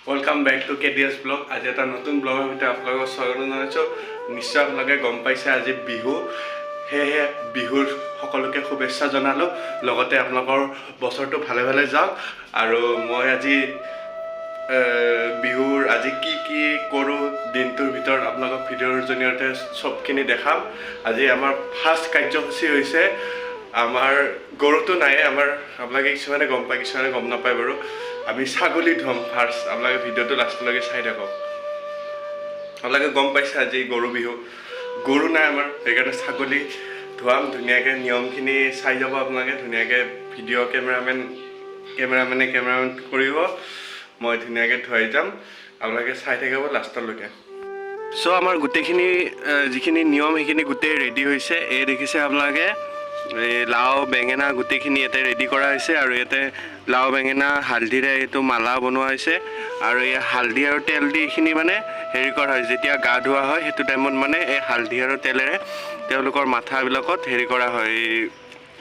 Welcome back to KDS blog. আজি এটা নতুন ব্লগৰ সৈতে আপোনালোকক স্বাগতম জনাইছোঁ। নিশ্চয় আপোনালোকে গম পাইছে আজি বিহু, সেয়েহে বিহুৰ সকলোকে শুভেচ্ছা জনালোঁ। লগতে আপোনালোকৰ বছৰটো ভালে ভালে যাওক। আৰু মই আজি বিহুৰ আজি কি কি কৰোঁ দিনটোৰ ভিতৰত আপোনালোকক ভিডিঅ'ৰ জৰিয়তে চবখিনি দেখাম। আজি আমাৰ ফাৰ্ষ্ট কাৰ্যসূচী হৈছে, আমাৰ গৰুটো নাই আমাৰ, আপোনালোকে কিছুমানে গম পায় কিছুমানে গম নাপায় বাৰু। আমি ছাগলী ধুৱাম ফাৰ্ষ্ট, আপোনালোকে ভিডিঅ'টো লাষ্টলৈকে চাই থাকক। আপোনালোকে গম পাইছে আজি গৰু বিহু, গৰু নাই আমাৰ, সেইকাৰণে ছাগলী ধুৱাম। ধুনীয়াকৈ নিয়মখিনি চাই যাব আপোনালোকে, ধুনীয়াকৈ ভিডিঅ' কেমেৰামেনে কেমেৰামেন কৰিব, মই ধুনীয়াকৈ ধুৱাই যাম, আপোনালোকে চাই থাকিব লাষ্টলৈকে। চ' আমাৰ গোটেইখিনি যিখিনি নিয়ম সেইখিনি গোটেই ৰেডি হৈছে। এই দেখিছে আপোনালোকে এই লাও বেঙেনা গোটেইখিনি ইয়াতে ৰেডি কৰা হৈছে। আৰু ইয়াতে লাও বেঙেনা হালধিৰে এইটো মালা বনোৱা হৈছে। আৰু এই হালধি আৰু তেল দি এইখিনি মানে হেৰি কৰা হয়, যেতিয়া গা ধোৱা হয় সেইটো টাইমত মানে এই হালধি আৰু তেলেৰে তেওঁলোকৰ মাথাবিলাকত হেৰি কৰা হয়, এই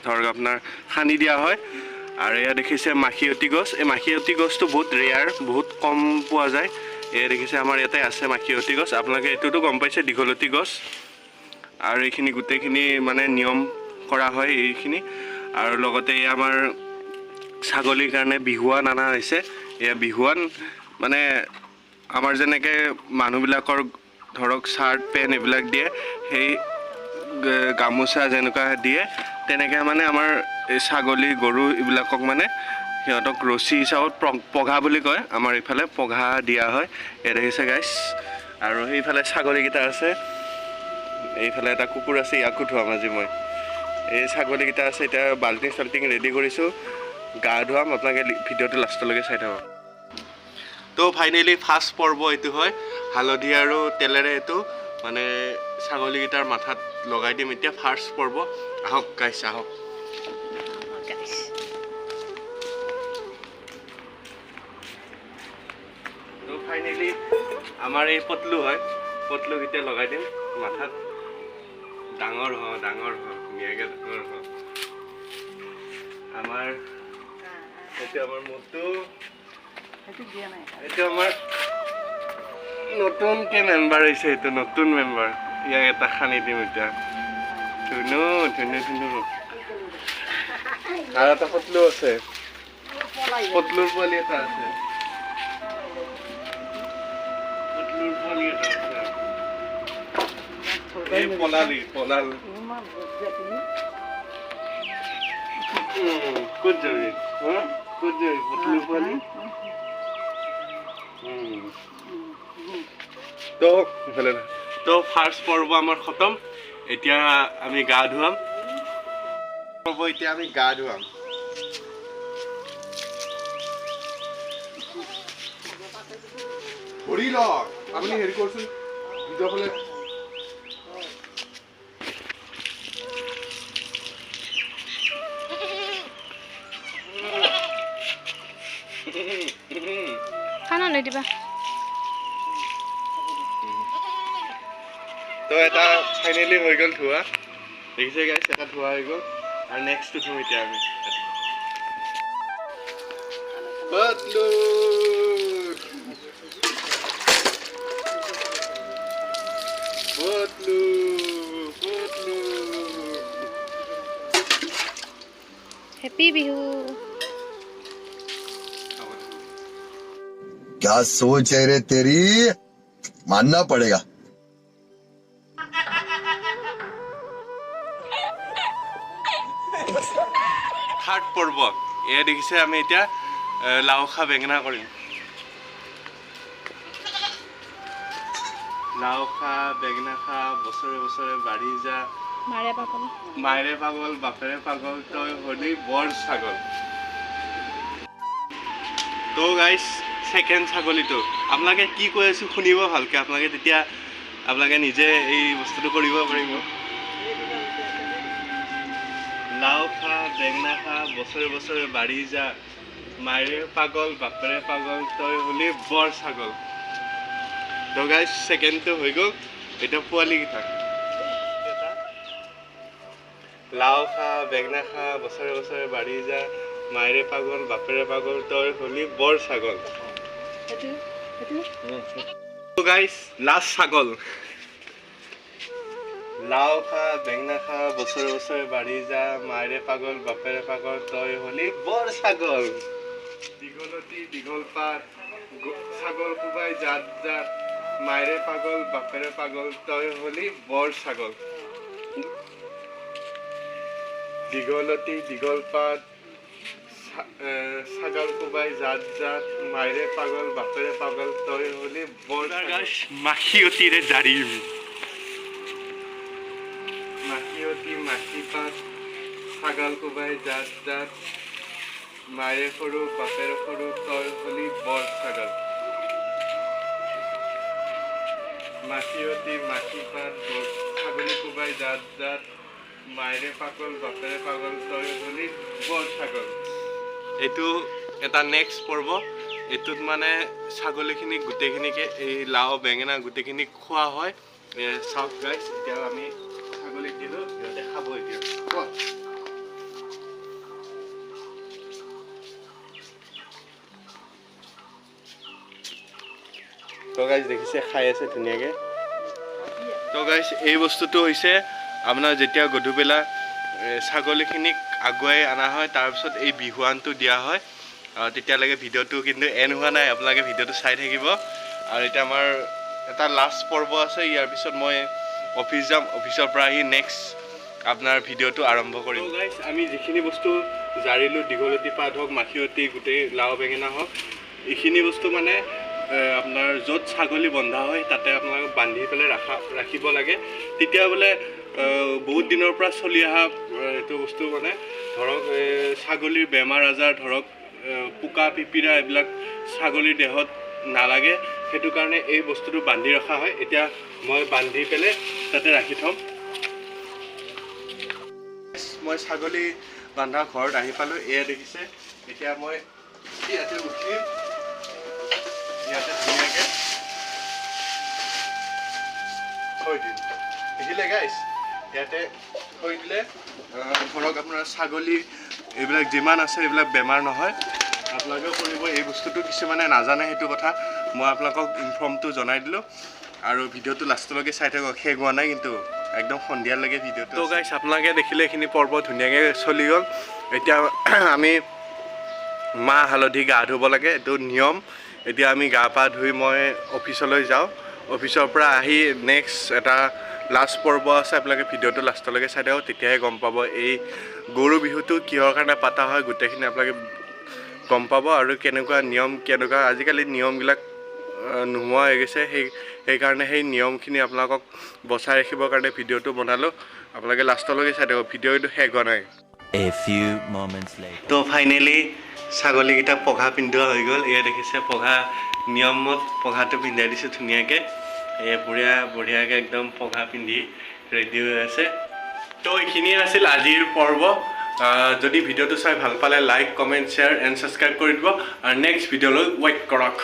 ধৰক আপোনাৰ সানি দিয়া হয়। আৰু এয়া দেখিছে মাখিয়তী গছ, এই মাখিয়তী গছটো বহুত ৰেয়াৰ, বহুত কম পোৱা যায়। এয়া দেখিছে আমাৰ ইয়াতে আছে মাখিয়তী গছ, আপোনালোকে এইটোতো গম পাইছে দীঘলতী গছ। আৰু এইখিনি গোটেইখিনি মানে নিয়ম কৰা হয় এইখিনি। আৰু লগতে এই আমাৰ ছাগলীৰ কাৰণে বিহুৱান অনা হৈছে। এয়া বিহুৱান মানে আমাৰ যেনেকৈ মানুহবিলাকৰ ধৰক চাৰ্ট পেণ্ট এইবিলাক দিয়ে, সেই গামোচা যেনেকুৱা দিয়ে তেনেকৈ মানে আমাৰ এই ছাগলী গৰু এইবিলাকক মানে সিহঁতক ৰছী হিচাপত পঘা বুলি কয়, আমাৰ ইফালে পঘা দিয়া হয়। এয়া দেখিছে গাইছ। আৰু সেইফালে ছাগলীকেইটা আছে, এইফালে এটা কুকুৰ আছে, ইয়াকো ধুৱাম আজি মই। এই ছাগলীকেইটা আছে, এতিয়া বাল্টিং চাল্টিং ৰেডি কৰিছোঁ, গা ধুৱাম। আপোনালোকে ভিডিঅ'টো লাষ্টলৈকে চাই থাকক। তো ফাইনেলি ফাৰ্ষ্ট পৰ্ব এইটো হয়, হালধি আৰু তেলেৰে এইটো মানে ছাগলীকেইটাৰ মাথাত লগাই দিম এতিয়া ফাৰ্ষ্ট পৰ্ব। আহক গাইছ, আহক। তো ফাইনেলি আমাৰ এই পতলু হয়, পতলুক এতিয়া লগাই দিম মাথাত। ডাঙৰ হ, ডাঙৰ হ, ধুনীয়াকৈ ডাঙৰ হ। আমাৰ এইটো আমাৰ মটু, এইটো আমাৰ নতুনকৈ মেম্বাৰ হৈছে, এইটো নতুন মেম্বাৰ। ইয়াক এটা সানি দিম এতিয়া। ধুনু ধুনু ধুনু। আৰু এটা পতলু আছে, পতলুৰ পোৱালি এটা আছে, পতলুৰ পোৱালি এটা আছে। এই পলালি পলাল। ক'ত যাবি, ক'ত যাবি পতলুৰ পোৱালি? তো ইফালে তো ফাৰ্ষ্ট পৰ্ব আমাৰ খতম, এতিয়া আমি গা ধুৱাম। পৰ্ব এতিয়া আমি গা ধুৱাম। ধৰি লওক আপুনি, হেৰি কৰচোন ভিডিঅ'ফালে। খানা নিদিবা। তো এটা ফাইনেলি হৈ গ'ল ধোৱা, দেখিছে গাইছ, এটা ধোৱা হৈ গ'ল। আৰু নেক্সটটো ধুম এতিয়া আমি। পতলু পতলু পতলু। হেপী বিহু। क्या सोच है रे तेरी, मानना पड़ेगा। থাৰ্ড পৰ্ব এয়া দেখিছে, আমি এতিয়া লাও খা বেঙেনা কৰিম। লাও খা বেঙেনা খা বছৰে বছৰে বাঢ়ি যা, মাৰে পাগল, মায়েৰে পাগল বাপেৰে পাগল, তই হলি বৰ ছাগল। তো গাইছ ছেকেণ্ড ছাগলীটো আপোনালোকে কি কৈ আছোঁ শুনিব ভালকৈ, আপোনালোকে তেতিয়া আপোনালোকে নিজে এই বস্তুটো কৰিব পাৰিব। লাও খা বেঙেনা খা বছৰে বছৰে বাঢ়ি যা, মায়েৰে পাগল বাপেৰে পাগল, তই হলি বৰ ছাগল। তো গাইছ ছেকেণ্ডটো হৈ গ'ল, এতিয়া পোৱালিকেইটা। লাও খা বেঙেনা খা বছৰে বছৰে বাঢ়ি যা, মায়েৰে পাগল বাপেৰে পাগল, তই হলি বৰ ছাগল। সেইটো গাইছ লাষ্ট ছাগল। লাও খা বেঙেনা খা বছৰে বছৰে বাঢ়ি যা, মায়েৰে পাগল বাপেৰে পাগল তই হলি বৰ ছাগল। দীঘলতি দীঘল পাত ছাগল কোবাই জাত জাত, মায়েৰে পাগল বাপেৰে পাগল তই হলি বৰ ছাগল। দীঘলতি দীঘল পাত ছাগল কোবাই জাত জাত, মায়েৰে পাগল বাপেৰে পাগল তই হলি বৰ। মাখিয়তীৰে জাৰিম। মাখিয়তী মাখি পাত ছাগল কোবাই জাত জাত, মায়েৰে সৰু বাপেৰে সৰু তই হলি বৰ ছাগল। মাখিয়তী মাখি পাত ছাগলী কোবাই জাত জাত, মায়েৰে পাগল বাপেৰে পাগল তই হলি বৰ ছাগল। এইটো এটা নেক্সট পৰ্ব। এইটোত মানে ছাগলীখিনিক গোটেইখিনিকে এই লাও বেঙেনা গোটেইখিনি খোৱা হয়। চাওক গাইছ, এতিয়া আমি ছাগলীক দিলোঁ, সিহঁতে খাব এতিয়া। তো গাইছ দেখিছে খাই আছে ধুনীয়াকৈ। তো গাইছ এই বস্তুটো হৈছে আপোনাৰ যেতিয়া গধূবেলা ছাগলীখিনিক আগুৱাই অনা হয়, তাৰপিছত এই বিহুৱানটো দিয়া হয়। তেতিয়ালৈকে ভিডিঅ'টো কিন্তু এণ্ড হোৱা নাই, আপোনালোকে ভিডিঅ'টো চাই থাকিব। আৰু এতিয়া আমাৰ এটা লাষ্ট পৰ্ব আছে, ইয়াৰ পিছত মই অফিচ যাম। অফিচৰ পৰা আহি নেক্সট আপোনাৰ ভিডিঅ'টো আৰম্ভ কৰিম। গাইছ আমি যিখিনি বস্তু জাৰিলোঁ, দীঘলতি পাত হওক মাখিয়তী গোটেই লাও বেঙেনা হওক, এইখিনি বস্তু মানে আপোনাৰ য'ত ছাগলী বন্ধা হয় তাতে আপোনালোকে বান্ধি পেলাই ৰাখিব লাগে। তেতিয়া বোলে বহুত দিনৰ পৰা চলি অহা এইটো বস্তু মানে ধৰক ছাগলীৰ বেমাৰ আজাৰ ধৰক পোকা পিপিৰা এইবিলাক ছাগলীৰ দেহত নালাগে, সেইটো কাৰণে এই বস্তুটো বান্ধি ৰখা হয়। এতিয়া মই বান্ধি পেলাই তাতে ৰাখি থ'ম। মই ছাগলী বান্ধা ঘৰত আহি পালোঁ, এয়া দেখিছে। এতিয়া মই ইয়াতে উঠিম, ইয়াতে ধুনীয়াকৈ থৈ দিম। দেখিলে গাইছ, ইয়াতে থৈ দিলে ধৰক আপোনাৰ ছাগলী এইবিলাক যিমান আছে এইবিলাক বেমাৰ নহয়। আপোনালোকেও কৰিব এই বস্তুটো, কিছুমানে নাজানে সেইটো কথা, মই আপোনালোকক ইনফৰ্মটো জনাই দিলোঁ। আৰু ভিডিঅ'টো লাষ্টলৈকে চাই থাকক, শেষ হোৱা নাই কিন্তু, একদম সন্ধিয়ালৈকে ভিডিঅ'টো। তো গাইছ আপোনালোকে দেখিলে এইখিনি পৰ্ব ধুনীয়াকৈ চলি গ'ল। এতিয়া আমি মাহ হালধি গা ধুব লাগে, এইটো নিয়ম। এতিয়া আমি গা পা ধুই মই অফিচলৈ যাওঁ। অফিচৰ পৰা আহি নেক্সট এটা লাষ্ট পৰ্ব আছে, আপোনালোকে ভিডিঅ'টো লাষ্টলৈকে চাই থাকক, তেতিয়াহে গম পাব এই গৰু বিহুটো কিহৰ কাৰণে পতা হয়, গোটেইখিনি আপোনালোকে গম পাব। আৰু কেনেকুৱা নিয়ম, কেনেকুৱা আজিকালি নিয়মবিলাক নোহোৱা হৈ গৈছে, সেইকাৰণে সেই নিয়মখিনি আপোনালোকক বচাই ৰাখিবৰ কাৰণে ভিডিঅ'টো বনালোঁ। আপোনালোকে লাষ্টলৈকে চাই থাকক, ভিডিঅ'টো শেষ হোৱা নাই। A few moments later. তো ফাইনেলি ছাগলীকেইটা পঘা পিন্ধোৱা হৈ গ'ল। এয়া দেখিছে পঘা, নিয়মত পঘাটো পিন্ধাই দিছোঁ ধুনীয়াকৈ। এই বঢ়িয়াকৈ একদম পঘা পিন্ধি ৰেডি হৈ আছে। তো এইখিনিয়ে আছিল আজিৰ পৰ্ব। যদি ভিডিঅ'টো চাই ভাল পালে like, comment, share and subscribe কৰি দিব। আৰু নেক্সট ভিডিঅ'লৈ ৱেইট কৰক।